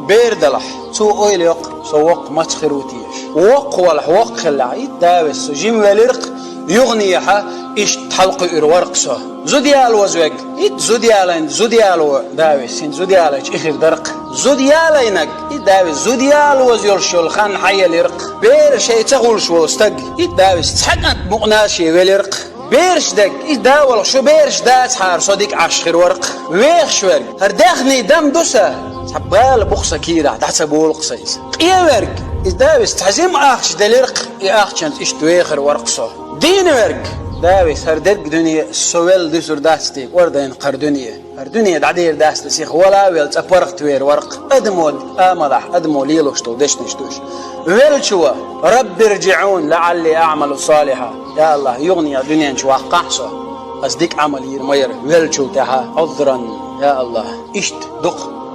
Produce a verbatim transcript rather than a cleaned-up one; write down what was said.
Бер далахь, цо ойла йоккху, со воккха маца хир ву теша. Воккха валахь, воккха хиллехь, итт да веза со жима велира-кх, юханехьа иштта хьалакхуьур вара-кх со. Зуда ялавоза верг, итт зуда ялийна, зуда яло да веза, хӀинца зуда ялийча и хир дара-кх. Зуда ялийнарг, итт да веза, зуда ялавоза йолуш йолу хан хьаелира-кх. Бер шайн ца хуьлуш волу стаг, итт да веза, цхьа кӀант мукъана шен велира-кх. Бераш дерг, и да валахь, шу бераш дацахьара со дика Ӏаш хир вара-кх. Вехаш верг, хӀара даьхний дам ду сан, цхьа бала бу-кх сан кийрахь, дӀа ца болу-кх сан иза. Къен верг, и да веза, цхьа жима ахча делира-кх, и ахчанца иштта вехар вара-кх со. Дийна верг, да веза, хӀара дерг дуьне со велла дуьсур дац те, ор дайна кхара дуьне. ХӀара дуьне дӀадер дац те, сиха вала а велла, цкъа паргӀатвер вара-кх. Адамо амалахь, адамо лелош долу дешнаш ду уьш. Веллачо: «Рабби ржиӀун лаӀалли аӀмалу салихьа». Я АллахӀ, юханехьа дуьнен чу ваккхахь со, ас дика Ӏамал йийр ма яра веллачул тӀаьхьа, Ӏузран, я АллахӀ. Иштта ду-кх.